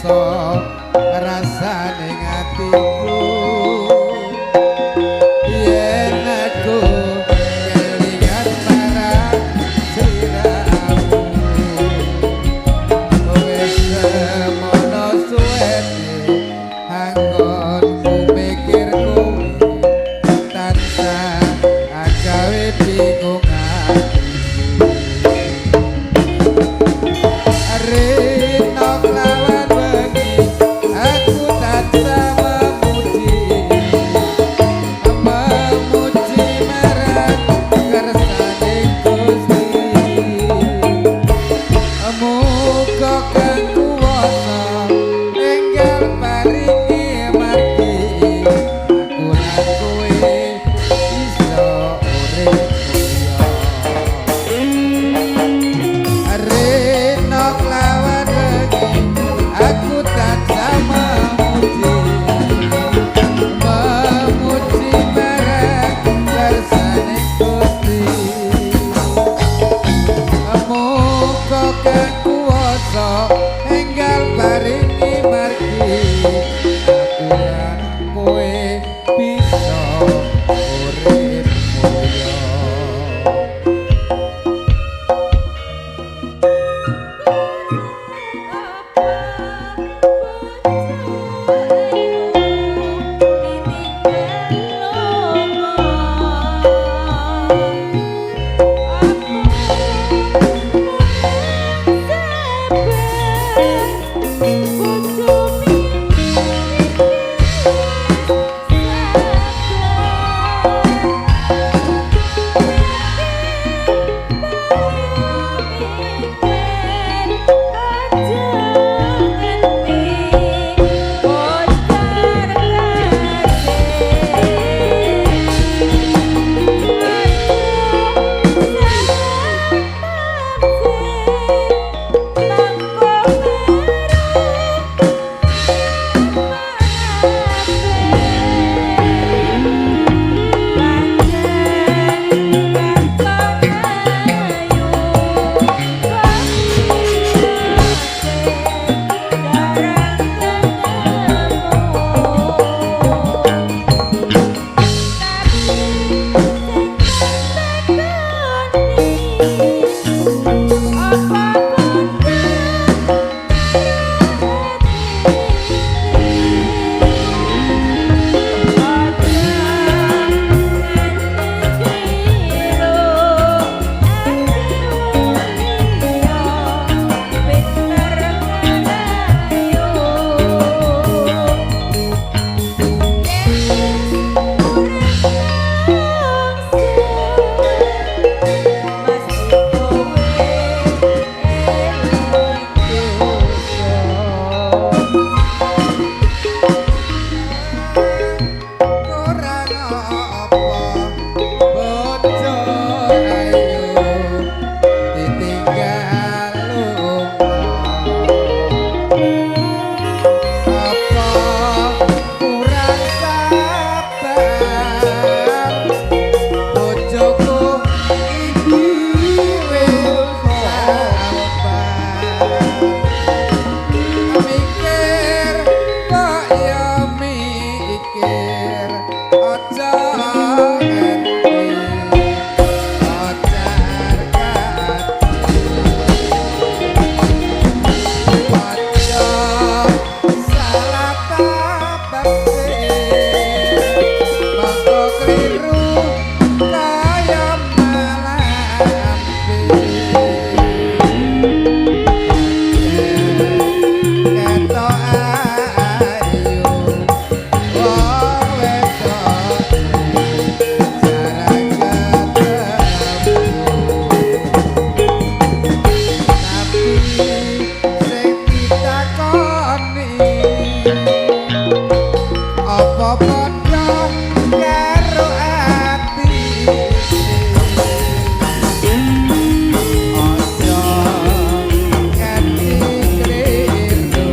Krasa rasane atiku yen aku kelingan marang sliramu. Wis semono suwene anggonku mikir kowe, tansah agawe bingung atiku. Rino kelawan wengi aku tansah memuji, memuji marang kersane Gusti. Muga kang kuwasa enggal paringi margi, aku lan kowe bisa urip mulya. Rino kelawan wengi aku tansah memuji, memuji marang kersane Gusti. Muga kang kuwasa enggal paringi margi, aku lan kowe bisa urip mulya. Apa bojo ayu ditinggal lunga, apa kurang sabar bojo mikir sabar, mikir aja nganti kocar kacir, aja salah tafsir mangko weruh apa. Pancen katon ayu kok ilate jarang ketemu, tapi sing tak takoni apa padha karo atine. Aja nganti kliru akeh wong liya pinter ngerayu. Yen wis urip nelongso mesti kowe eling dosa. Kurang apa bojo ayu ditinggal lunga, apa kurang sabar bojoku iki wis sabar. Mikir kok ya mikir, aja nganti kocar kacir, aja salah tafsir mongko kliru kaya malampir. Ketok ayu wong wedok jarang ketemu, tapi sing ditakoni apa padha karo atine. Aja nganti kliru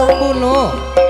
20.